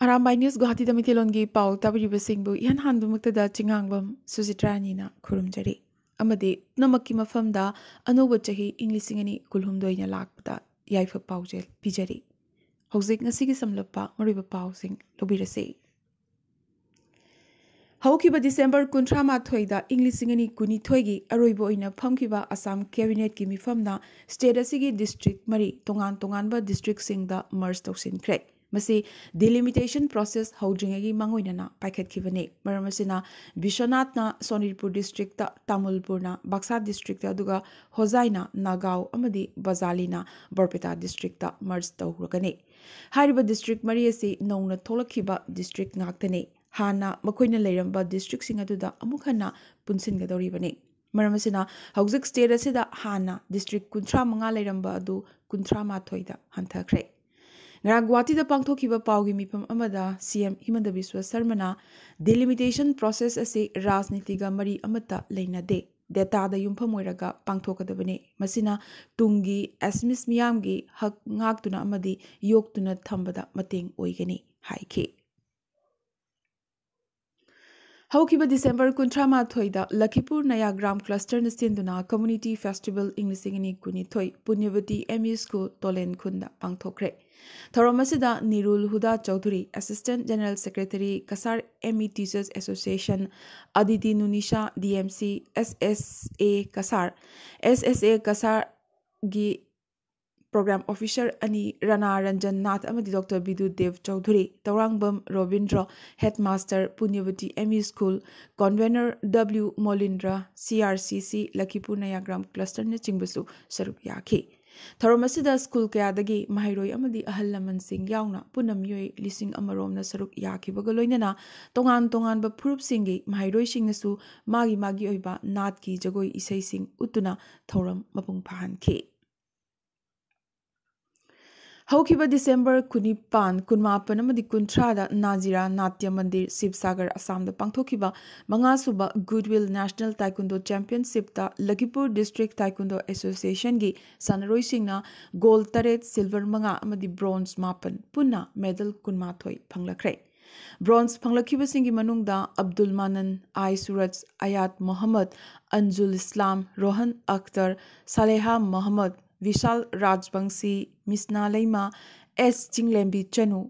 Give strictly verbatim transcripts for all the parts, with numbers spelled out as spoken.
Arambai news ꯒꯨꯋꯥꯍꯥꯇꯤꯗ ꯃꯩꯇꯩꯂꯣꯟꯒꯤ ꯄꯥꯎ ꯇꯥꯕꯤꯔꯤꯕꯁꯤꯡꯕꯨ ꯏꯍꯥꯟ ꯍꯥꯟꯕꯃꯛꯇꯗ ꯆꯤꯉꯥꯡꯕꯝ ꯁꯨꯖꯤꯇ꯭ꯔꯥꯅꯤꯅ ꯈꯨꯔꯨꯝꯖꯔꯤ꯫ ꯑꯃꯗꯤ ꯄꯨꯝꯅꯃꯛꯀꯤ ꯃꯐꯝꯗ ꯑꯅꯧꯕ ꯆꯍꯤ ꯏꯪ ꯂꯤꯁꯤꯡ ꯑꯅꯤ ꯀꯨꯟꯍꯨꯝꯗꯣꯏꯅ ꯂꯥꯛꯄꯗ ꯌꯥꯏꯐ ꯄꯥꯎꯖꯦꯜ ꯄꯤꯖꯔꯤ꯫ ꯍꯧꯖꯤꯛ ꯉꯁꯤꯒꯤ ꯁꯝꯂꯞꯄ ꯃꯔꯨꯑꯣꯏꯕ ꯄꯥꯎꯁꯤꯡ ꯂꯧꯕꯤꯔꯁꯤ꯫ ꯍꯧꯈꯤꯕ ꯗꯤꯁꯦꯝꯕꯔ ꯀꯨꯟꯊ꯭ꯔꯥ ꯃꯥꯊꯣꯏꯗ ꯏꯪ ꯂꯤꯁꯤꯡ ꯑꯅꯤ ꯀꯨꯟꯅꯤꯊꯣꯏꯒꯤ ꯑꯔꯣꯏꯕ ꯑꯣꯏꯅ ꯐꯝꯈꯤꯕ ꯑꯁꯥꯝ ꯀꯦꯕꯤꯅꯦꯠꯀꯤ ꯃꯤꯐꯝꯅ ꯁ꯭ꯇꯦꯠ ꯑꯁꯤꯒꯤ ꯗꯤꯁꯇ꯭ꯔꯤꯛ ꯃꯔꯤ ꯇꯣꯉꯥꯟ ꯇꯣꯉꯥꯟꯕ ꯗꯤꯁꯇ꯭ꯔꯤꯛꯁꯤꯡꯗ ꯃꯔꯖ ꯇꯧꯁꯤꯟꯈ꯭ꯔꯦ꯫ ꯃꯁꯤ ꯗꯤꯂꯤꯃꯤꯇꯦꯁꯟ ꯄ꯭ꯔꯣꯁꯦꯁ ꯍꯧꯗ꯭ꯔꯤꯉꯩꯒꯤ ꯃꯥꯡꯑꯣꯏꯅꯅ ꯄꯥꯏꯈꯠꯈꯤꯕꯅꯤ꯫ ꯃꯔꯝ ꯑꯁꯤꯅ ꯕꯤꯁ꯭ꯋꯅꯥꯊꯅ ꯁꯣꯅꯤꯠꯄꯨꯔ ꯗꯤꯁꯇ꯭ꯔꯤꯛꯇ, ꯇꯥꯃꯨꯜꯄꯨꯔꯅ ꯕꯥꯛꯁꯥ ꯗꯤꯁꯇ꯭ꯔꯤꯛꯇ, ꯑꯗꯨꯒ ꯍꯣꯖꯥꯏꯅ ꯅꯥꯒꯥꯎ ꯑꯃꯗꯤ ꯕꯖꯥꯂꯤꯅ ꯕꯔꯄꯦꯇꯥ ꯗꯤꯁꯇ꯭ꯔꯤꯛꯇ ꯃꯔꯖ ꯇꯧꯔꯒꯅꯤ꯫ ꯍꯥꯏꯔꯤꯕ ꯗꯤꯁꯇ꯭ꯔꯤꯛ ꯃꯔꯤ ꯑꯁꯤ ꯅꯧꯅ ꯊꯣꯛꯂꯛꯈꯤꯕ ꯗꯤꯁꯇ꯭ꯔꯤꯛ ꯉꯥꯛꯇꯅꯤ꯫ ꯍꯥꯟꯅ ꯃꯈꯣꯏꯅ ꯂꯩꯔꯝꯕ ꯗꯤꯁꯇ꯭ꯔꯤꯛꯁꯤꯡ ꯑꯗꯨꯗ ꯑꯃꯨꯛ ꯍꯟꯅ ꯄꯨꯟꯁꯤꯟꯒꯗꯧꯔꯤꯕꯅꯤ꯫ ꯃꯔꯝ ꯑꯁꯤꯅ ꯍꯧꯖꯤꯛ ꯁ꯭ꯇꯦꯠ ꯑꯁꯤꯗ ꯍꯥꯟꯅ ꯗꯤꯁꯇ꯭ꯔꯤꯛ ꯀꯨꯟꯊ꯭ꯔꯥ ꯃꯉꯥ ꯂꯩꯔꯝꯕ ꯑꯗꯨ ꯀꯨꯟꯊ꯭ꯔꯥ ꯃꯥꯊꯣꯏꯗ ꯍꯟꯊꯈ꯭ꯔꯦ꯫ ꯉꯔꯥꯡ ꯒꯨꯋꯥꯍꯥꯇꯤꯗ ꯄꯥꯡꯊꯣꯛꯈꯤꯕ ꯄꯥꯎꯒꯤ ꯃꯤꯐꯝ ꯑꯃꯗ ꯁꯤ ꯑꯦꯝ ꯍꯤꯃꯟꯇ ꯕꯤꯁ꯭ꯋ ꯁꯔꯃꯅ ꯗꯤꯂꯤꯃꯤꯇꯦꯁꯟ ꯄ꯭ꯔꯣꯁꯦꯁ ꯑꯁꯤ ꯔꯥꯖꯅꯤꯇꯤꯒ ꯃꯔꯤ ꯑꯃꯠꯇ ꯂꯩꯅꯗꯦ, ꯗꯦꯇꯥꯗ ꯌꯨꯝꯐꯝ ꯑꯣꯏꯔꯒ ꯄꯥꯡꯊꯣꯛꯀꯗꯕꯅꯤ꯫ ꯃꯁꯤꯅ ꯇꯨꯡꯒꯤ ꯑꯦꯁꯃꯤꯁ ꯃꯤꯌꯥꯝꯒꯤ ꯍꯛ ꯉꯥꯛꯇꯨꯅ ꯑꯃꯗꯤ ꯌꯣꯛꯇꯨꯅ ꯊꯝꯕꯗ ꯃꯇꯦꯡ ꯑꯣꯏꯒꯅꯤ ꯍꯥꯏꯈꯤ꯫ ꯍꯧꯈꯤꯕ ꯗꯤꯁꯦꯝꯕꯔ ꯀꯨꯟꯊ꯭ꯔꯥ ꯃꯥꯊꯣꯏꯗ ꯂꯈꯤꯄꯨꯔ ꯅꯌꯥꯒ꯭ꯔꯥꯝ ꯀ꯭ꯂꯁꯇꯔꯅ ꯁꯤꯟꯗꯨꯅ ꯀꯝꯃ꯭ꯌꯨꯅꯤꯇꯤ ꯐꯦꯁꯇꯤꯚꯦꯜ ꯏꯪ ꯂꯤꯁꯤꯡ ꯑꯅꯤ ꯀꯨꯟꯅꯤꯊꯣꯏ ꯄꯨꯅ꯭ꯌꯕꯇꯤ ꯑꯦꯝ ꯏ ꯁ꯭ꯀꯨꯜ ꯇꯣꯂꯦꯟ ꯈꯨꯟꯗ ꯄꯥꯡꯊꯣꯛꯈ꯭ꯔꯦ꯫ ꯊꯧꯔꯝ ꯑꯁꯤꯗ Nirul Huda Chowdhury, assistant general secretary, Cachar M E teachers association, Aditi Nunisa, D M C, S S A Cachar, S S A ꯀꯁꯥꯔꯒꯤ ꯄ꯭ꯔꯣꯒ꯭ꯔꯥꯝ ꯑꯣꯐꯤꯁꯔ ꯑꯅꯤ ꯔꯥꯅꯥ ꯔꯟꯖꯟ ꯅꯥꯊ ꯑꯃꯗꯤ ꯗꯣꯛꯇꯔ ꯕꯤꯗꯨ ꯗꯦꯕ ꯆꯧꯙꯨꯔꯤ, ꯇꯧꯔꯥꯡꯕꯝ Robindro, headmaster Punyabati M E school, convener W Molindra, C R ꯁꯤ ꯁꯤ, ꯂꯈꯤꯄꯨꯔ ꯅꯌꯥꯒ꯭ꯔꯥꯝ ꯀ꯭ꯂꯁꯇꯔꯅꯆꯤꯡꯕꯁꯨ ꯁꯔꯨꯛ ꯌꯥꯈꯤ꯫ ꯊꯧꯔꯝ ꯑꯁꯤꯗ ꯁ꯭ꯀꯨꯜ ꯀꯌꯥꯗꯒꯤ ꯃꯍꯩꯔꯣꯏ ꯑꯃꯗꯤ ꯑꯍꯜ ꯂꯃꯟꯁꯤꯡ ꯌꯥꯎꯅ ꯄꯨꯟꯅ ꯃꯤꯑꯣꯏ ꯂꯤꯁꯤꯡ ꯑꯃꯔꯣꯝꯅ ꯁꯔꯨꯛ ꯌꯥꯈꯤꯕꯒ ꯂꯣꯏꯅꯅ ꯇꯣꯉꯥꯟ ꯇꯣꯉꯥꯟꯕ ꯐꯨꯔꯨꯞꯁꯤꯡꯒꯤ ꯃꯍꯩꯔꯣꯏꯁꯤꯡꯅꯁꯨ ꯃꯥꯒꯤ ꯃꯥꯒꯤ ꯑꯣꯏꯕ ꯅꯥꯠꯀꯤ ꯖꯒꯣꯏ ꯏꯁꯩꯁꯤꯡ ꯎꯠꯇꯨꯅ ꯊꯧꯔꯝ ꯃꯄꯨꯡ ꯐꯥꯍꯟꯈꯤ꯫ ꯍꯧꯈꯤꯕ ꯗꯤꯁꯦꯝꯕꯔ ꯀꯨꯟꯅꯤꯄꯥꯟ, ꯀꯨꯟꯃꯥꯄꯟ ꯑꯃꯗꯤ ꯀꯨꯟꯊ꯭ꯔꯥꯗ ꯅꯥꯖꯤꯔꯥ ꯅꯥꯇ꯭ꯌ ꯃꯟꯗꯤꯔ, ꯁꯤꯕꯁꯥꯒꯔ, ꯑꯁꯥꯝꯗ ꯄꯥꯡꯊꯣꯛꯈꯤꯕ ꯃꯉꯥꯁꯨꯕ Goodwill National Taekwondo Championshipꯇ ꯂꯈꯤꯄꯨꯔ District Taekwondo Associationꯒꯤ ꯁꯥꯟꯅꯔꯣꯏꯁꯤꯡꯅ gold ꯇꯔꯦꯠ, silver ꯃꯉꯥ ꯑꯃꯗꯤ bronze ꯃꯥꯄꯟ, ꯄꯨꯟꯅ medal ꯀꯨꯟꯃꯥꯊꯣꯏ ꯐꯪꯂꯛꯈ꯭ꯔꯦ꯫ Bronze ꯐꯪꯂꯛꯈꯤꯕꯁꯤꯡꯒꯤ ꯃꯅꯨꯡꯗ ꯑꯕꯗꯨꯜ ꯃꯅꯟ, ꯑꯥꯏ ꯁꯨꯔꯖ, ꯑꯌꯥꯠ ꯃꯣꯍꯝꯃꯗ, ꯑꯟꯖꯨꯜ ꯏꯁꯂꯥꯝ, ꯔꯣꯍꯟ ꯑꯈꯇꯔ, ꯁꯥꯂꯦꯍꯥ ꯃꯣꯍꯝꯃꯗ, ꯕꯤꯁꯥꯜ ꯔꯥꯖꯕꯪꯁꯤ, ꯃꯤꯁꯅꯥ ꯂꯩꯃ, ꯑꯦꯁ ꯆꯤꯡꯂꯦꯝꯕꯤ ꯆꯅꯨ,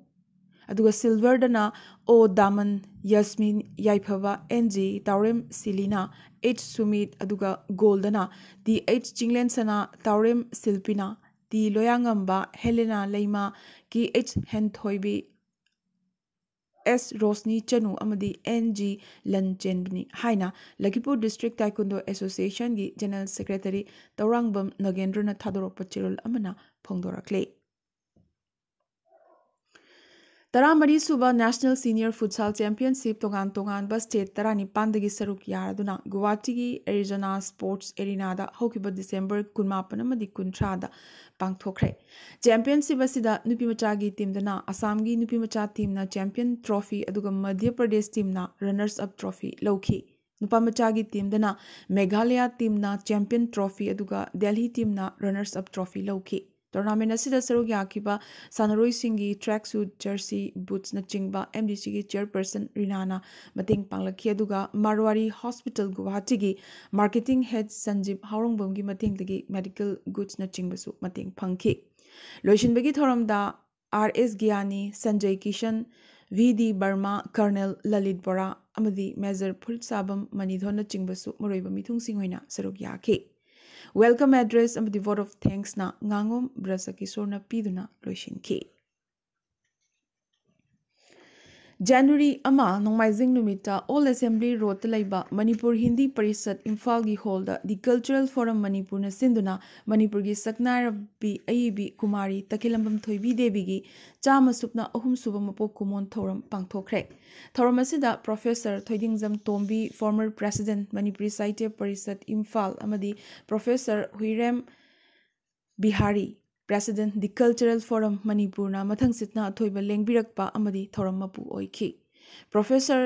ꯑꯗꯨꯒ silverꯗꯅ ꯑꯣ ꯗꯥꯃꯟ, ꯌꯥꯁꯃꯤꯟ ꯌꯥꯏꯐꯕ, ꯑꯦꯟ ꯖꯤ ꯇꯥꯎꯔꯦꯝ ꯁꯤꯂꯤꯅꯥ, ꯑꯩꯆ ꯁꯨꯃꯤꯠ, ꯑꯗꯨꯒ goldꯗꯅ ꯇꯤ ꯑꯩꯆ ꯆꯤꯡꯂꯦꯟꯁꯅꯥ, ꯇꯥꯎꯔꯦꯝ ꯁꯤꯜꯄꯤꯅꯥ, ꯇꯤ ꯂꯣꯌꯥꯉꯝꯕ, ꯍꯦꯂꯦꯅꯥ ꯂꯩꯃ, ꯀꯦ ꯑꯩꯆ ꯍꯦꯟꯊꯣꯏꯕꯤ, ꯑꯦꯁ ꯔꯣꯁꯅꯤ ꯆꯅꯨ ꯑꯃꯗꯤ ꯑꯦꯟ ꯖꯤ ꯂꯟꯆꯦꯟꯕꯅꯤ ꯍꯥꯏꯅ ꯂꯈꯤꯄꯨꯔ District Taekwondo Associationꯒꯤ General Secretary Tourangbam ꯅꯒꯦꯟꯗ꯭ꯔꯅ ꯊꯥꯗꯣꯔꯛꯄ ꯆꯦꯔꯣꯜ ꯑꯃꯅ ꯐꯣꯡꯗꯣꯔꯛꯂꯤ꯫ ꯇꯔꯥꯃꯔꯤ ꯁꯨꯕ National Senior Futsal Championship ꯇꯣꯉꯥꯟ ꯇꯣꯉꯥꯟꯕ state ꯇꯔꯥꯅꯤꯄꯥꯟꯗꯒꯤ ꯁꯔꯨꯛ ꯌꯥꯔꯗꯨꯅ ꯒꯨꯋꯥꯍꯥꯇꯤꯒꯤ ꯑꯦꯔꯤꯖꯣꯅꯥ Sports Arenaꯗ ꯍꯧꯈꯤꯕ ꯗꯤꯁꯦꯝꯕꯔ ꯀꯨꯟꯃꯥꯄꯟ ꯑꯃꯗꯤ ꯀꯨꯟꯊ꯭ꯔꯥꯗ ꯄꯥꯡꯊꯣꯛꯈ꯭ꯔꯦ꯫ Championship ꯑꯁꯤꯗ ꯅꯨꯄꯤꯃꯆꯥꯒꯤ teamꯗꯅ ꯑꯁꯥꯝꯒꯤ ꯅꯨꯄꯤꯃꯆꯥ teamꯅ champion trophy, ꯑꯗꯨꯒ Madhya Pradesh teamꯅ runners up trophy ꯂꯧꯈꯤ꯫ ꯅꯨꯄꯥꯃꯆꯥꯒꯤ teamꯗꯅ ꯃꯦꯘꯥꯂꯌꯥ teamꯅ champion trophy, ꯑꯗꯨꯒ ꯗꯦꯜꯍꯤ teamꯅ runners up trophy ꯂꯧꯈꯤ꯫ Tournament ꯑꯁꯤꯗ ꯁꯔꯨꯛ ꯌꯥꯈꯤꯕ ꯁꯥꯟꯅꯔꯣꯏꯁꯤꯡꯒꯤ track suit, jersey, bootsꯅꯆꯤꯡꯕ MDCꯒꯤ chairperson ꯔꯤꯅꯥꯅ ꯃꯇꯦꯡ ꯄꯥꯡꯂꯛꯈꯤ, ꯑꯗꯨꯒ ꯃꯥꯔꯋꯥꯔꯤ Hospital ꯒꯨꯋꯥꯍꯥꯇꯤꯒꯤ marketing head ꯁꯟꯖꯤꯞ ꯍꯥꯎꯔꯣꯡꯕꯝꯒꯤ ꯃꯇꯦꯡꯗꯒꯤ medical goodsꯅꯆꯤꯡꯕꯁꯨ ꯃꯇꯦꯡ ꯐꯪꯈꯤ꯫ ꯂꯣꯏꯁꯤꯟꯕꯒꯤ ꯊꯧꯔꯝꯗ ꯑꯥꯔ ꯑꯦꯁ ꯒꯤꯌꯥꯅꯤ, ꯁꯟꯖꯌ ꯀꯤꯁꯟ, ꯚꯤ ꯗꯤ ꯕꯔꯃꯥ, Colonel ꯂꯂꯤꯠ ꯕꯣꯔꯥ ꯑꯃꯗꯤ Major ꯐꯨꯔꯤꯠꯁꯥꯕꯝ ꯃꯅꯤꯙꯣꯟꯅꯆꯤꯡꯕꯁꯨ ꯃꯔꯨꯑꯣꯏꯕ ꯃꯤꯊꯨꯡꯁꯤꯡ ꯑꯣꯏꯅ ꯁꯔꯨꯛ ꯌꯥꯈꯤ꯫ Welcome address ꯑꯃꯗꯤ vote of thanksꯅ ꯉꯥꯉꯣꯝ ꯕ꯭ꯔꯖꯀꯤꯁꯣꯔꯅ ꯄꯤꯗꯨꯅ ꯂꯣꯏꯁꯤꯟꯈꯤ꯫ January ꯑꯃ, ꯅꯣꯡꯃꯥꯏꯖꯤꯡ ꯅꯨꯃꯤꯠꯇ Old Assembly Roadꯇ ꯂꯩꯕ ꯃꯅꯤꯄꯨꯔ ꯍꯤꯟꯗꯤ ꯄꯔꯤꯁꯠ ꯏꯝꯐꯥꯜꯒꯤ hallꯗ The Cultural Forum ꯃꯅꯤꯄꯨꯔꯅ ꯁꯤꯟꯗꯨꯅ ꯃꯅꯤꯄꯨꯔꯒꯤ ꯁꯛꯅꯥꯏꯔꯕꯤ ꯑꯏꯕꯤ ꯀꯨꯃꯥꯔꯤ ꯇꯈꯦꯂꯝꯕꯝ ꯊꯣꯏꯕꯤ ꯗꯦꯕꯤꯒꯤ ꯆꯥꯝꯃ ꯁꯨꯞꯅ ꯑꯍꯨꯝ ꯁꯨꯕ ꯃꯄꯣꯛ ꯀꯨꯝꯑꯣꯟ ꯊꯧꯔꯝ ꯄꯥꯡꯊꯣꯛꯈ꯭ꯔꯦ꯫ ꯊꯧꯔꯝ ꯑꯁꯤꯗ Professor ꯊꯣꯏꯗꯤꯡꯖꯝ ꯇꯣꯝꯕꯤ, former President, ꯃꯅꯤꯄꯨꯔꯤ ꯁꯥꯍꯤꯇ꯭ꯌ ꯄꯔꯤꯁꯠ ꯏꯝꯐꯥꯜ, ꯑꯃꯗꯤ Professor ꯍꯨꯏꯔꯦꯝ Bihari, President, The Cultural Forum, ꯃꯅꯤꯄꯨꯔꯅ ꯃꯊꯪꯁꯤꯠꯅ ꯑꯊꯣꯏꯕ ꯂꯦꯡꯕꯤꯔꯛꯄ ꯑꯃꯗꯤ ꯊꯧꯔꯝ ꯃꯄꯨ ꯑꯣꯏꯈꯤ꯫ Professor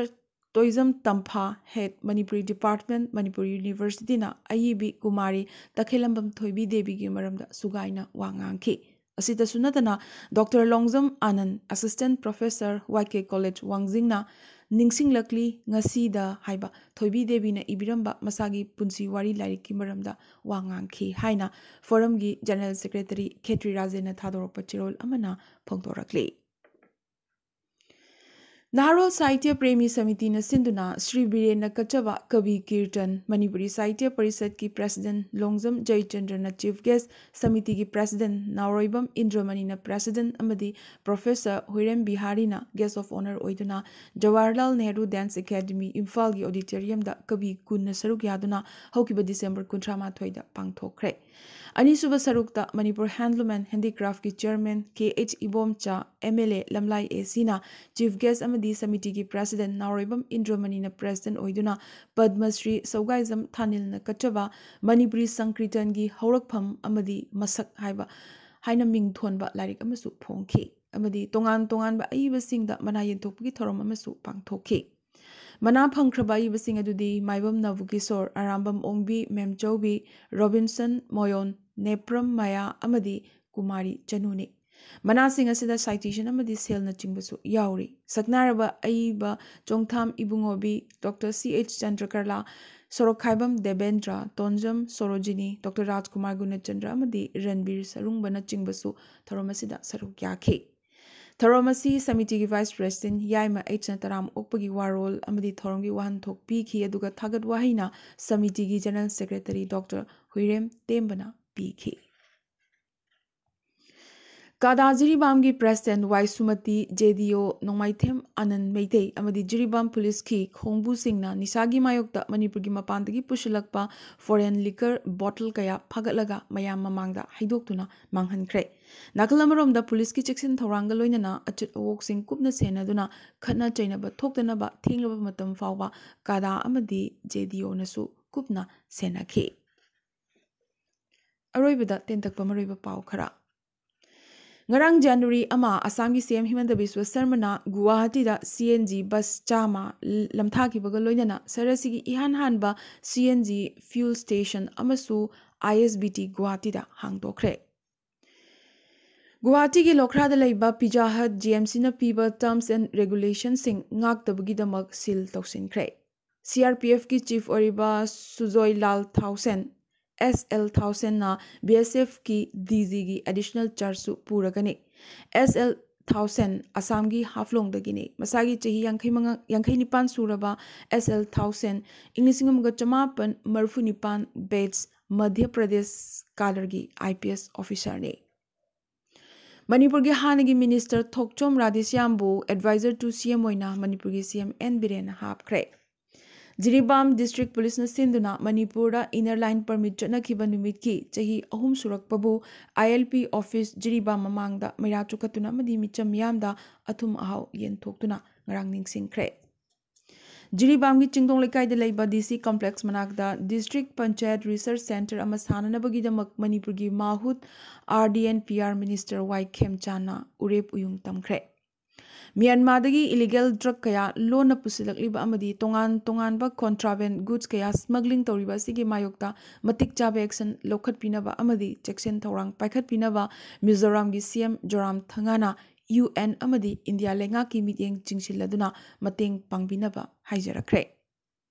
ꯇꯣꯏꯖꯝ ꯇꯝꯐꯥ, Head, Manipuri Department, Manipur Universityꯅ ꯑꯏꯕꯤ Kumari ꯇꯈꯦꯂꯝꯕꯝ ꯊꯣꯏꯕꯤ ꯗꯦꯕꯤꯒꯤ ꯃꯔꯝꯗ ꯁꯨꯒꯥꯏꯅ ꯋꯥ ꯉꯥꯡꯈꯤ꯫ ꯑꯁꯤꯇꯁꯨ ꯅꯠꯇꯅ, Doctor ꯂꯣꯡꯖꯝ ꯑꯥꯅꯟ, Assistant Professor, Y K College, ꯋꯥꯡꯖꯤꯡꯅ ꯅꯤꯡꯁꯤꯡꯂꯛꯂꯤ ꯉꯁꯤꯗ ꯍꯥꯏꯕ ꯊꯣꯏꯕꯤ ꯗꯦꯕꯤꯅ ꯏꯕꯤꯔꯝꯕ ꯃꯁꯥꯒꯤ ꯄꯨꯟꯁꯤ ꯋꯥꯔꯤ ꯂꯥꯏꯔꯤꯛꯀꯤ ꯃꯔꯝꯗ ꯋꯥ ꯉꯥꯡꯈꯤ ꯍꯥꯏꯅ Forumꯒꯤ General Secretary ꯈꯦꯇ꯭ꯔꯤ ꯔꯥꯖꯦꯟꯅ ꯊꯥꯗꯣꯔꯛꯄ ꯆꯦꯔꯣꯜ ꯑꯃꯅ ꯐꯣꯡꯗꯣꯔꯛꯂꯤ꯫ ꯅꯍꯥꯔꯣꯜ ꯁꯥꯍꯤꯇ꯭ꯌ ꯄ꯭ꯔꯦꯃꯤ ꯁꯃꯤꯇꯤꯅ ꯁꯤꯟꯗꯨꯅ ꯁ꯭ꯔꯤ ꯕꯤꯔꯦꯟꯅ ꯀꯠꯆꯕ ꯀꯕꯤ ꯀꯤꯔꯇꯟ, ꯃꯅꯤꯄꯨꯔꯤ ꯁꯥꯍꯤꯇ꯭ꯌ ꯄꯔꯤꯁꯠꯀꯤ President Longjam ꯖꯌꯆꯟꯗ꯭ꯔꯅ Chief Guest, ꯁꯃꯤꯇꯤꯒꯤ President ꯅꯥꯎꯔꯣꯏꯕꯝ ꯏꯟꯗ꯭ꯔꯃꯅꯤꯅ President ꯑꯃꯗꯤ Professor ꯍꯨꯏꯔꯦꯝ ꯕꯤꯍꯥꯔꯤꯅ Guest of Honour ꯑꯣꯏꯗꯨꯅ ꯖꯋꯥꯍꯔꯂꯥꯜ ꯅꯦꯍꯔꯨ Dance Academy, ꯏꯝꯐꯥꯜꯒꯤ auditoriumꯗ ꯀꯕꯤ ꯀꯨꯟꯅ ꯁꯔꯨꯛ ꯌꯥꯗꯨꯅ ꯍꯧꯈꯤꯕ December ꯀꯨꯟꯊ꯭ꯔꯥ ꯃꯥꯊꯣꯏꯗ ꯄꯥꯡꯊꯣꯛꯈ꯭ꯔꯦ꯫ ꯑꯅꯤꯁꯨꯕ ꯁꯔꯨꯛꯇ ꯃꯅꯤꯄꯨꯔ Handloom and Handicraftꯀꯤ Chairman K H Ibomcha, M L A Lamlai A ꯁꯤꯅ Chief Guest ꯑꯃꯗꯤ ꯁꯃꯤꯇꯤꯒꯤ President ꯅꯥꯎꯔꯣꯏꯕꯝ ꯏꯟꯗ꯭ꯔꯃꯅꯤꯅ President ꯑꯣꯏꯗꯨꯅ ꯄꯗꯃꯁ꯭ꯔꯤ ꯁꯧꯒꯥꯏꯖꯝ ꯊꯥꯅꯤꯜꯅ ꯀꯠꯆꯕ ꯃꯅꯤꯄꯨꯔꯤ ꯁꯪꯀ꯭ꯔꯤꯇꯟꯒꯤ ꯍꯧꯔꯛꯐꯝ ꯑꯃꯗꯤ ꯃꯁꯛ ꯍꯥꯏꯕ ꯍꯥꯏꯅ ꯃꯤꯡꯊꯣꯟꯕ ꯂꯥꯏꯔꯤꯛ ꯑꯃꯁꯨ ꯐꯣꯡꯈꯤ ꯑꯃꯗꯤ ꯇꯣꯉꯥꯟ ꯇꯣꯉꯥꯟꯕ ꯑꯏꯕꯁꯤꯡꯗ ꯃꯅꯥ ꯌꯦꯟꯊꯣꯛꯄꯒꯤ ꯊꯧꯔꯝ ꯑꯃꯁꯨ ꯄꯥꯡꯊꯣꯛꯈꯤ꯫ ꯃꯅꯥ ꯐꯪꯈ꯭ꯔꯕ ꯑꯏꯕꯁꯤꯡ ꯑꯗꯨꯗꯤ ꯃꯥꯏꯕꯝ ꯅꯕꯨꯀꯤꯁꯣꯔ, ꯑꯔꯥꯝꯕꯝ ꯑꯣꯡꯕꯤ, ꯃꯦꯝꯆꯧꯕꯤ, ꯔꯣꯕꯤꯟꯁꯟ ꯃꯣꯌꯣꯟ, ꯅꯦꯄ꯭ꯔꯝ ꯃꯌꯥ ꯑꯃꯗꯤ ꯀꯨꯃꯥꯔꯤ ꯆꯅꯨꯅꯤ꯫ ꯃꯅꯥꯁꯤꯡ ꯑꯁꯤꯗ citation ꯑꯃꯗꯤ ꯁꯦꯜꯅꯆꯤꯡꯕꯁꯨ ꯌꯥꯎꯔꯤ꯫ ꯁꯛꯅꯥꯏꯔꯕ ꯑꯏꯕ ꯆꯣꯡꯊꯥꯝ ꯏꯕꯨꯡꯉꯣꯕꯤ, Doctor ꯁꯤ ꯑꯩꯆ ꯆꯟꯗ꯭ꯔꯀꯂꯥ, ꯁꯣꯔꯣꯛꯈꯥꯏꯕꯝ ꯗꯦꯕꯦꯟꯗ꯭ꯔ, ꯇꯣꯟꯖꯝ ꯁꯣꯔꯣꯖꯤꯅꯤ, Doctor ꯔꯥꯖꯀꯨꯃꯥꯔ ꯒꯨꯅꯆꯟꯗ꯭ꯔ ꯑꯃꯗꯤ ꯔꯟꯕꯤꯔ ꯁꯔꯨꯡꯕꯅꯆꯤꯡꯕꯁꯨ ꯊꯧꯔꯝ ꯑꯁꯤꯗ ꯁꯔꯨꯛ ꯌꯥꯈꯤ꯫ ꯊꯧꯔꯝ ꯑꯁꯤ ꯁꯃꯤꯇꯤꯒꯤ Vice President ꯌꯥꯏꯃ ꯑꯩꯆꯅ ꯇꯔꯥꯝ ꯑꯣꯛꯄꯒꯤ ꯋꯥꯔꯣꯜ ꯑꯃꯗꯤ ꯊꯧꯔꯝꯒꯤ ꯋꯥꯍꯟꯊꯣꯛ ꯄꯤꯈꯤ, ꯑꯗꯨꯒ ꯊꯥꯒꯠ ꯋꯥꯍꯩꯅ ꯁꯃꯤꯇꯤꯒꯤ General Secretary Doctor ꯍꯨꯏꯔꯦꯝ ꯇꯦꯝꯕꯅ ꯄꯤꯈꯤ꯫ ꯀꯥꯗꯥ ꯖꯤꯔꯤꯕꯥꯝꯒꯤ President ꯋꯥꯏ ꯁꯨꯃꯇꯤ, ꯖꯦ ꯗꯤ ꯑꯣ ꯅꯣꯡꯃꯥꯏꯊꯦꯝ ꯑꯅꯟ ꯃꯩꯇꯩ ꯑꯃꯗꯤ ꯖꯤꯔꯤꯕꯥꯝ ꯄꯨꯂꯤꯁꯀꯤ ꯈꯣꯡꯕꯨꯁꯤꯡꯅ ꯅꯤꯁꯥꯒꯤ ꯃꯥꯌꯣꯛꯇ ꯃꯅꯤꯄꯨꯔꯒꯤ ꯃꯄꯥꯟꯗꯒꯤ ꯄꯨꯁꯤꯜꯂꯛꯄ foreign liquor bottle ꯀꯌꯥ ꯐꯥꯒꯠꯂꯒ ꯃꯌꯥꯝ ꯃꯃꯥꯡꯗ ꯍꯩꯗꯣꯛꯇꯨꯅ ꯃꯥꯡꯍꯟꯈ꯭ꯔꯦ꯫ ꯅꯥꯀꯜ ꯑꯃꯔꯣꯝꯗ ꯄꯨꯂꯤꯁꯀꯤ ꯆꯦꯛꯁꯤꯟ ꯊꯧꯔꯥꯡꯒ ꯂꯣꯏꯅꯅ ꯑꯆꯠ ꯑꯋꯣꯛꯁꯤꯡ ꯀꯨꯞꯅ ꯁꯦꯟꯅꯗꯨꯅ ꯈꯠꯅ ꯆꯩꯅꯕ ꯊꯣꯛꯇꯅꯕ ꯊꯦꯡꯂꯕ ꯃꯇꯝ ꯐꯥꯎꯕ ꯀꯥꯗꯥ ꯑꯃꯗꯤ ꯖꯦ ꯗꯤ ꯑꯣꯅꯁꯨ ꯀꯨꯞꯅ ꯁꯦꯟꯅꯈꯤ꯫ ꯑꯔꯣꯏꯕꯗ ꯇꯦꯟꯇꯛꯄ ꯃꯔꯨꯑꯣꯏꯕ ꯄꯥꯎ ꯈꯔ꯫ ꯉꯔꯥꯡ January ꯑꯃ, ꯑꯁꯥꯝꯒꯤ C M ꯍꯤꯃꯟꯇ Visva ꯁꯔꯃꯅ ꯒꯨꯋꯥꯍꯥꯇꯤꯗ C N G bus ꯆꯥꯝꯃ ꯂꯝꯊꯥꯈꯤꯕꯒ ꯂꯣꯏꯅꯅ ꯁꯍꯔ ꯑꯁꯤꯒꯤ ꯏꯍꯥꯟ ꯍꯥꯟꯕ C N G fuel station ꯑꯃꯁꯨ I S B T ꯒꯨꯋꯥꯍꯥꯇꯤꯗ ꯍꯥꯡꯗꯣꯛꯈ꯭ꯔꯦ꯫ ꯒꯨꯋꯥꯍꯥꯇꯤꯒꯤ ꯂꯣꯈ꯭ꯔꯥꯗ ꯂꯩꯕ Pizza Hut G M Cꯅ ꯄꯤꯕ terms and regulationꯁꯤꯡ ꯉꯥꯛꯇꯕꯒꯤꯗꯃꯛ seal ꯇꯧꯁꯤꯟꯈ꯭ꯔꯦ꯫ C R P Fꯀꯤ chief ꯑꯣꯏꯔꯤꯕ ꯁꯨꯖꯣꯏ ꯂꯥꯜ ꯊꯥꯎꯁꯦꯟ, S L ꯊꯥꯎꯁꯦꯟꯅ B S Fꯀꯤ D Gꯒꯤ additional chargeꯁꯨ ꯄꯨꯔꯒꯅꯤ꯫ S L ꯊꯥꯎꯁꯦꯟ ꯑꯁꯥꯝꯒꯤ ꯍꯥꯐꯂꯣꯡꯗꯒꯤꯅꯤ꯫ ꯃꯁꯥꯒꯤ ꯆꯍꯤ ꯌꯥꯡꯈꯩ ꯃꯉꯥ, ꯌꯥꯡꯈꯩ ꯅꯤꯄꯥꯟ ꯁꯨꯔꯕ S L ꯊꯥꯎꯁꯦꯟ ꯏꯪ ꯂꯤꯁꯤꯡ ꯑꯃꯒ ꯆꯃꯥꯄꯟ ꯃꯔꯤꯐꯨ ꯅꯤꯄꯥꯟ batch Madhya Pradesh ꯀꯥꯗꯔꯒꯤ I P S officerꯅꯤ꯫ ꯃꯅꯤꯄꯨꯔꯒꯤ ꯍꯥꯟꯅꯒꯤ minister Thokchom ꯔꯥꯙꯦꯁ꯭ꯌꯥꯝꯕꯨ advisor to C M ꯑꯣꯏꯅ ꯃꯅꯤꯄꯨꯔꯒꯤ C M N ꯕꯤꯔꯦꯟꯅ ꯍꯥꯞꯈ꯭ꯔꯦ꯫ Jiribam district policeꯅ ꯁꯤꯟꯗꯨꯅ ꯃꯅꯤꯄꯨꯔꯗ inner line permit ꯆꯠꯅꯈꯤꯕ ꯅꯨꯃꯤꯠꯀꯤ ꯆꯍꯤ ꯑꯍꯨꯝ ꯁꯨꯔꯛꯄꯕꯨ I L P office Jiribam ꯃꯃꯥꯡꯗ ꯃꯩꯔꯥ ꯆꯨꯈꯠꯇꯨꯅ ꯑꯃꯗꯤ ꯃꯤꯆꯝ ꯃꯤꯌꯥꯝꯗ ꯑꯊꯨꯝ ꯑꯍꯥꯎ ꯌꯦꯟꯊꯣꯛꯇꯨꯅ ꯉꯔꯥꯡ ꯅꯤꯡꯁꯤꯡꯈ꯭ꯔꯦ꯫ ꯖꯤꯔꯤꯕꯥꯝꯒꯤ ꯆꯤꯡꯗꯣꯡ ꯂꯩꯀꯥꯏꯗ ꯂꯩꯕ D C complex ꯃꯅꯥꯛꯇ District Panchayat Research Centre ꯑꯃ ꯁꯥꯅꯅꯕꯒꯤꯗꯃꯛ ꯃꯅꯤꯄꯨꯔꯒꯤ ꯃꯥꯍꯨꯠ R D and P R minister Y ꯈꯦꯝꯆꯥꯟꯅ ꯎꯔꯦꯞ ꯎꯌꯨꯡ ꯇꯝꯈ꯭ꯔꯦ꯫ ꯃ꯭ꯌꯥꯟꯃꯥꯔꯗꯒꯤ illegal drug ꯀꯌꯥ ꯂꯣꯟꯅ ꯄꯨꯁꯤꯜꯂꯛꯂꯤꯕ ꯑꯃꯗꯤ ꯇꯣꯉꯥꯟ ꯇꯣꯉꯥꯟꯕ contraband goods ꯀꯌꯥ smuggling ꯇꯧꯔꯤꯕ ꯑꯁꯤꯒꯤ ꯃꯥꯌꯣꯛꯇ ꯃꯇꯤꯛ ꯆꯥꯕ action ꯂꯧꯈꯠꯄꯤꯅꯕ ꯑꯃꯗꯤ ꯆꯦꯛꯁꯤꯟ ꯊꯧꯔꯥꯡ ꯄꯥꯏꯈꯠꯄꯤꯅꯕ ꯃꯤꯖꯣꯔꯥꯝꯒꯤ C M ꯖꯣꯔꯥꯝ ꯊꯪꯒꯥꯅ U N ꯑꯃꯗꯤ ꯏꯟꯗꯤꯌꯥ ꯂꯩꯉꯥꯛꯀꯤ ꯃꯤꯠꯌꯦꯡ ꯆꯤꯡꯁꯤꯜꯂꯗꯨꯅ ꯃꯇꯦꯡ ꯄꯥꯡꯕꯤꯅꯕ ꯍꯥꯏꯖꯔꯛꯈ꯭ꯔꯦ꯫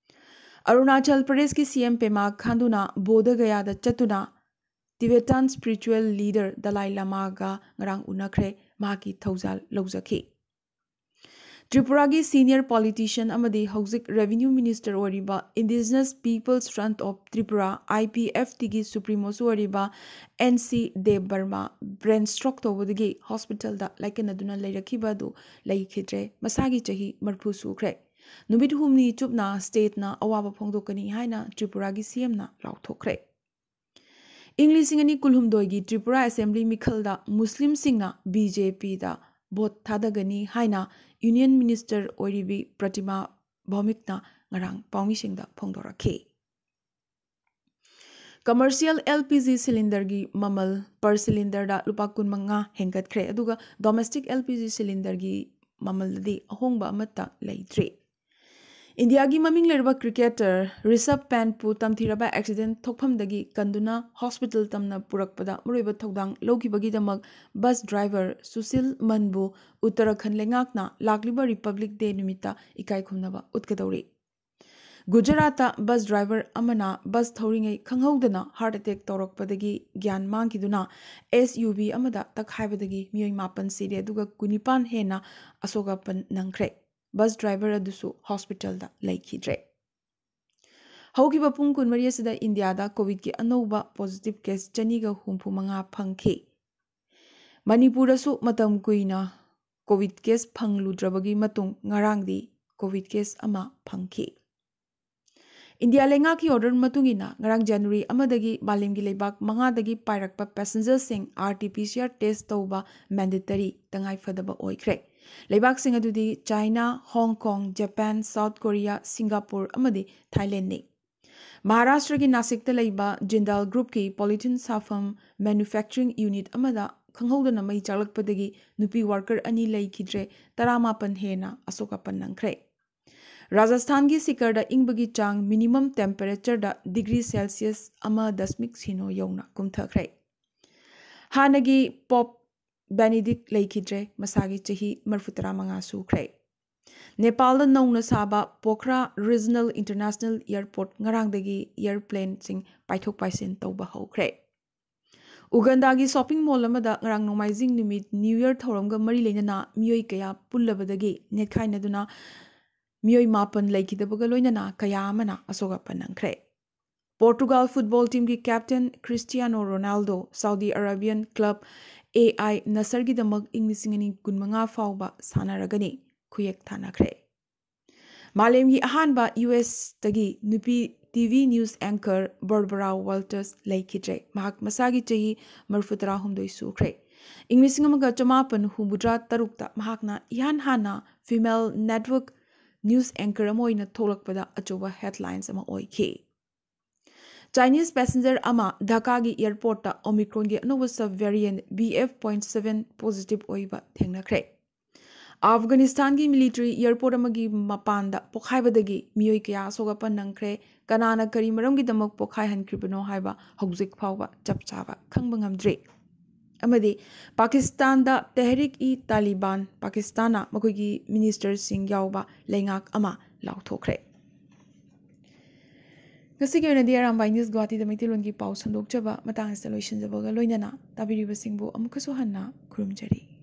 ꯑꯔꯨꯅꯥꯆꯜ ꯄ꯭ꯔꯗꯦꯁꯀꯤ C M Pema ꯈꯥꯟꯗꯨꯅ ꯕꯣꯙ ꯒꯌꯥꯗ ꯆꯠꯇꯨꯅ Tibetan spiritual leader ꯗꯂꯥꯏ ꯂꯃꯥꯒ ꯉꯔꯥꯡ ꯎꯅꯈ꯭ꯔꯦ, ꯃꯍꯥꯛꯀꯤ ꯊꯧꯖꯥꯜ ꯂꯧꯖꯈꯤ꯫ ꯇ꯭ꯔꯤꯄꯨꯔꯥꯒꯤ senior politician ꯑꯃꯗꯤ ꯍꯧꯖꯤꯛ revenue minister ꯑꯣꯏꯔꯤꯕ Indigenous People's Front of Tripura, I P F Tꯒꯤ supremoꯁꯨ ꯑꯣꯏꯔꯤꯕ N C ꯗꯦꯕꯕꯔꯃꯥ brain stroke ꯇꯧꯕꯗꯒꯤ hospitalꯗ ꯂꯥꯏꯀꯠꯅꯗꯨꯅ ꯂꯩꯔꯛꯈꯤꯕ ꯑꯗꯨ ꯂꯩꯈꯤꯗ꯭ꯔꯦ꯫ ꯃꯁꯥꯒꯤ ꯆꯍꯤ ꯃꯔꯤꯐꯨ ꯁꯨꯈ꯭ꯔꯦ꯫ ꯅꯨꯃꯤꯠ ꯍꯨꯝꯅꯤ ꯆꯨꯞꯅ stateꯅ ꯑꯋꯥꯕ ꯐꯣꯡꯗꯣꯛꯀꯅꯤ ꯍꯥꯏꯅ ꯇ꯭ꯔꯤꯄꯨꯔꯥꯒꯤ C Mꯅ ꯂꯥꯎꯊꯣꯛꯈ꯭ꯔꯦ꯫ ꯏꯪ ꯂꯤꯁꯤꯡ ꯑꯅꯤ ꯀꯨꯟꯍꯨꯝꯗꯣꯏꯒꯤ ꯇ꯭ꯔꯤꯄꯨꯔꯥ assembly ꯃꯤꯈꯜꯗ ꯃꯨꯁꯂꯤꯝꯁꯤꯡꯅ B J Pꯗ vote ꯊꯥꯗꯒꯅꯤ ꯍꯥꯏꯅ union minister ꯑꯣꯏꯔꯤꯕꯤ ꯄ꯭ꯔꯇꯤꯃꯥ ꯚꯧꯃꯤꯛꯅ ꯉꯔꯥꯡ ꯄꯥꯎꯃꯤꯁꯤꯡꯗ ꯐꯣꯡꯗꯣꯔꯛꯈꯤ꯫ Commercial L P G cylinderꯒꯤ ꯃꯃꯜ per cylinderꯗ ꯂꯨꯄꯥ ꯀꯨꯟꯃꯉꯥ ꯍꯦꯟꯒꯠꯈ꯭ꯔꯦ, ꯑꯗꯨꯒ domestic L P G cylinderꯒꯤ ꯃꯃꯜꯗꯗꯤ ꯑꯍꯣꯡꯕ ꯑꯃꯠꯇ ꯂꯩꯇ꯭ꯔꯤ꯫ ꯏꯟꯗꯤꯌꯥꯒꯤ ꯃꯃꯤꯡ ꯂꯩꯔꯕ cricketer ꯔꯤꯁꯕ ꯄꯦꯟꯠꯄꯨ ꯇꯝꯊꯤꯔꯕ accident ꯊꯣꯛꯐꯝꯗꯒꯤ ꯀꯟꯗꯨꯅ hospital ꯇꯝꯅ ꯄꯨꯔꯛꯄꯗ ꯃꯔꯨꯑꯣꯏꯕ ꯊꯧꯗꯥꯡ ꯂꯧꯈꯤꯕꯒꯤꯗꯃꯛ bus driver ꯁꯨꯁꯤꯜ ꯃꯟꯕꯨ ꯎꯠꯇꯔꯥꯈꯟꯗ ꯂꯩꯉꯥꯛꯅ ꯂꯥꯛꯂꯤꯕ Republic Day ꯅꯨꯃꯤꯠꯇ ꯏꯀꯥꯏ ꯈꯨꯝꯅꯕ ꯎꯠꯀꯗꯧꯔꯤ꯫ ꯒꯨꯖꯔꯥꯠꯇ bus driver ꯑꯃꯅ bus ꯊꯧꯔꯤꯉꯩ ꯈꯪꯍꯧꯗꯅ heart attack ꯇꯧꯔꯛꯄꯗꯒꯤ ꯒ꯭ꯌꯥꯟ ꯃꯥꯡꯈꯤꯗꯨꯅ S U V ꯑꯃꯗ ꯇꯛꯈꯥꯏꯕꯗꯒꯤ ꯃꯤꯑꯣꯏ ꯃꯥꯄꯟ ꯁꯤꯔꯦ, ꯑꯗꯨꯒ ꯀꯨꯟꯅꯤꯄꯥꯟ ꯍꯦꯟꯅ ꯑꯁꯣꯛ ꯑꯄꯟ ꯅꯪꯈ꯭ꯔꯦ꯫ Bus driver ꯑꯗꯨꯁꯨ hospitalꯗ ꯂꯩꯈꯤꯗ꯭ꯔꯦ꯫ ꯍꯧꯈꯤꯕ ꯄꯨꯡ ꯀꯨꯟꯃꯔꯤ ꯑꯁꯤꯗ ꯏꯟꯗꯤꯌꯥꯗ COVIDꯀꯤ ꯑꯅꯧꯕ positive case ꯆꯅꯤꯒ ꯍꯨꯝꯐꯨ ꯃꯉꯥ ꯐꯪꯈꯤ꯫ ꯃꯅꯤꯄꯨꯔꯗꯁꯨ ꯃꯇꯝ ꯀꯨꯏꯅ COVID case ꯐꯪꯂꯨꯗ꯭ꯔꯕꯒꯤ ꯃꯇꯨꯡ ꯉꯔꯥꯡꯗꯤ COVID case ꯑꯃ ꯐꯪꯈꯤ꯫ ꯏꯟꯗꯤꯌꯥ ꯂꯩꯉꯥꯛꯀꯤ order ꯃꯇꯨꯡ ꯏꯟꯅ ꯉꯔꯥꯡ January ꯑꯃꯗꯒꯤ ꯃꯥꯂꯦꯝꯒꯤ ꯂꯩꯕꯥꯛ ꯃꯉꯥꯗꯒꯤ ꯄꯥꯏꯔꯛꯄ passengerꯁꯤꯡ R T P C R test ꯇꯧꯕ mandatory, ꯇꯉꯥꯏ ꯐꯗꯕ ꯑꯣꯏꯈ꯭ꯔꯦ꯫ ꯂꯩꯕꯥꯛꯁꯤꯡ ꯑꯗꯨꯗꯤ China, Hong Kong, Japan, South Korea, Singapore ꯑꯃꯗꯤ Thailandꯅꯤ꯫ ꯃꯍꯥꯔꯥꯁꯇ꯭ꯔꯒꯤ ꯅꯥꯁꯤꯛꯇ ꯂꯩꯕ Jindal Groupꯀꯤ polythene ꯁꯥꯐꯝ manufacturing unit ꯑꯃꯗ ꯈꯪꯍꯧꯗꯅ ꯃꯩ ꯆꯥꯛꯂꯛꯄꯗꯒꯤ ꯅꯨꯄꯤ worker ꯑꯅꯤ ꯂꯩꯈꯤꯗ꯭ꯔꯦ, ꯇꯔꯥꯃꯥꯄꯟ ꯍꯦꯟꯅ ꯑꯁꯣꯛ ꯑꯄꯟ ꯅꯪꯈ꯭ꯔꯦ꯫ ꯔꯥꯖꯁꯊꯥꯟꯒꯤ ꯁꯤꯀꯔꯗ ꯏꯪꯕꯒꯤ ꯆꯥꯡ minimum temperatureꯗ degree Celsius ꯑꯃ ꯗꯁꯃꯤꯛ ꯁꯤꯅꯣ ꯌꯧꯅ ꯀꯨꯝꯊꯈ꯭ꯔꯦ꯫ ꯍꯥꯟꯅꯒꯤ Pope Benedict ꯂꯩꯈꯤꯗ꯭ꯔꯦ, ꯃꯁꯥꯒꯤ ꯆꯍꯤ ꯃꯔꯤꯐꯨꯇꯔꯥ ꯃꯉꯥ ꯁꯨꯈ꯭ꯔꯦ꯫ ꯅꯦꯄꯥꯜꯗ ꯅꯧꯅ ꯁꯥꯕ ꯄꯣꯈ꯭ꯔꯥ Regional International Airport ꯉꯔꯥꯡꯗꯒꯤ airplaneꯁꯤꯡ ꯄꯥꯏꯊꯣꯛ ꯄꯥꯏꯁꯤꯟ ꯇꯧꯕ ꯍꯧꯈ꯭ꯔꯦ꯫ ꯎꯒꯟꯗꯥꯒꯤ shopping mall ꯑꯃꯗ ꯉꯔꯥꯡ ꯅꯣꯡꯃꯥꯏꯖꯤꯡ ꯅꯨꯃꯤꯠ New Year ꯊꯧꯔꯝꯒ ꯃꯔꯤ ꯂꯩꯅꯅ ꯃꯤꯑꯣꯏ ꯀꯌꯥ ꯄꯨꯜꯂꯕꯗꯒꯤ ꯅꯦꯠꯈꯥꯏꯅꯗꯨꯅ ꯃꯤꯑꯣꯏ ꯃꯥꯄꯟ ꯂꯩꯈꯤꯗꯕꯒ ꯂꯣꯏꯅꯅ ꯀꯌꯥ ꯑꯃꯅ ꯑꯁꯣꯛ ꯑꯄꯟ ꯅꯪꯈ꯭ꯔꯦ꯫ Portugal football teamꯒꯤ captain Cristiano Ronaldo Saudi Arabian club Al Nassrꯒꯤꯗꯃꯛ ꯏꯪ ꯂꯤꯁꯤꯡ ꯑꯅꯤ ꯀꯨꯟꯃꯉꯥ ꯐꯥꯎꯕ ꯁꯥꯟꯅꯔꯒꯅꯤ ꯈꯨꯌꯦꯛ ꯊꯥꯅꯈ꯭ꯔꯦ꯫ ꯃꯥꯂꯦꯝꯒꯤ ꯑꯍꯥꯟꯕ U S ꯇꯒꯤ ꯅꯨꯄꯤ T V news anchor Barbara Walters ꯂꯩꯈꯤꯗ꯭ꯔꯦ꯫ ꯃꯍꯥꯛ ꯃꯁꯥꯒꯤ ꯆꯍꯤ ꯃꯔꯤꯐꯨꯇꯔꯥꯍꯨꯝꯗꯣꯏ ꯁꯨꯈ꯭ꯔꯦ꯫ ꯏꯪ ꯂꯤꯁꯤꯡ ꯑꯃꯒ ꯆꯃꯥꯄꯟ ꯍꯨꯝꯐꯨꯇꯔꯥ ꯇꯔꯨꯛꯇ ꯃꯍꯥꯛꯅ ꯏꯍꯥꯟ ꯍꯥꯟꯅ female network news anchor ꯑꯃ ꯑꯣꯏꯅ ꯊꯣꯛꯂꯛꯄꯗ ꯑꯆꯧꯕ headlines ꯑꯃ ꯑꯣꯏꯈꯤ꯫ ꯆꯥꯏꯅꯤꯁ ꯄꯦꯁꯦꯟꯖꯔ ꯑꯃ ꯙꯥꯀꯥꯒꯤ ꯑꯦꯌꯔꯄꯣꯔꯠꯇ ꯑꯣꯃꯤꯀ꯭ꯔꯣꯟꯒꯤ ꯑꯅꯧꯕ sub variant B F point seven positive ꯑꯣꯏꯕ ꯊꯦꯡꯅꯈ꯭ꯔꯦ꯫ ꯑꯐꯒꯥꯅꯤꯁꯇꯥꯟꯒꯤ ꯃꯤꯂꯤꯇꯔꯤ ꯑꯦꯌꯔꯄꯣꯔꯠ ꯑꯃꯒꯤ ꯃꯄꯥꯟꯗ ꯄꯣꯈꯥꯏꯕꯗꯒꯤ ꯃꯤꯑꯣꯏ ꯀꯌꯥ ꯑꯁꯣꯛ ꯑꯄꯟ ꯅꯪꯈ꯭ꯔꯦ꯫ ꯀꯅꯥꯅ ꯀꯔꯤ ꯃꯔꯝꯒꯤꯗꯃꯛ ꯄꯣꯈꯥꯏꯍꯟꯈ꯭ꯔꯤꯕꯅꯣ ꯍꯥꯏꯕ ꯍꯧꯖꯤꯛ ꯐꯥꯎꯕ ꯆꯞ ꯆꯥꯕ ꯈꯪꯕ ꯉꯝꯗ꯭ꯔꯤ꯫ ꯑꯃꯗꯤ ꯄꯥꯀꯤꯁꯇꯥꯟꯗ ꯇꯦꯍꯔꯤꯛ ꯏ ꯇꯥꯂꯤꯕꯥꯟ ꯄꯥꯀꯤꯁꯇꯥꯟꯅ ꯃꯈꯣꯏꯒꯤ ꯃꯤꯅꯤꯁꯇꯔꯁꯤꯡ ꯌꯥꯎꯕ ꯂꯩꯉꯥꯛ ꯑꯃ ꯂꯥꯎꯊꯣꯛꯈ꯭ꯔꯦ꯫ ꯉꯁꯤꯒꯤ ꯑꯣꯏꯅꯗꯤ ꯑꯔꯥꯝꯕꯥꯏ ꯅ꯭ꯌꯨꯁ ꯒꯨꯋꯥꯍꯥꯇꯤꯗ ꯃꯩꯇꯩꯂꯣꯟꯒꯤ ꯄꯥꯎ ꯁꯟꯗꯣꯛꯆꯕ ꯃꯇꯥꯡ ꯑꯁꯤꯗ ꯂꯣꯏꯁꯤꯟꯖꯕꯒ ꯂꯣꯏꯅꯅ ꯇꯥꯕꯤꯔꯤꯕꯁꯤꯡꯕꯨ ꯑꯃꯨꯛꯀꯁꯨ ꯍꯟꯅ ꯈꯨꯔꯨꯝꯖꯔꯤ꯫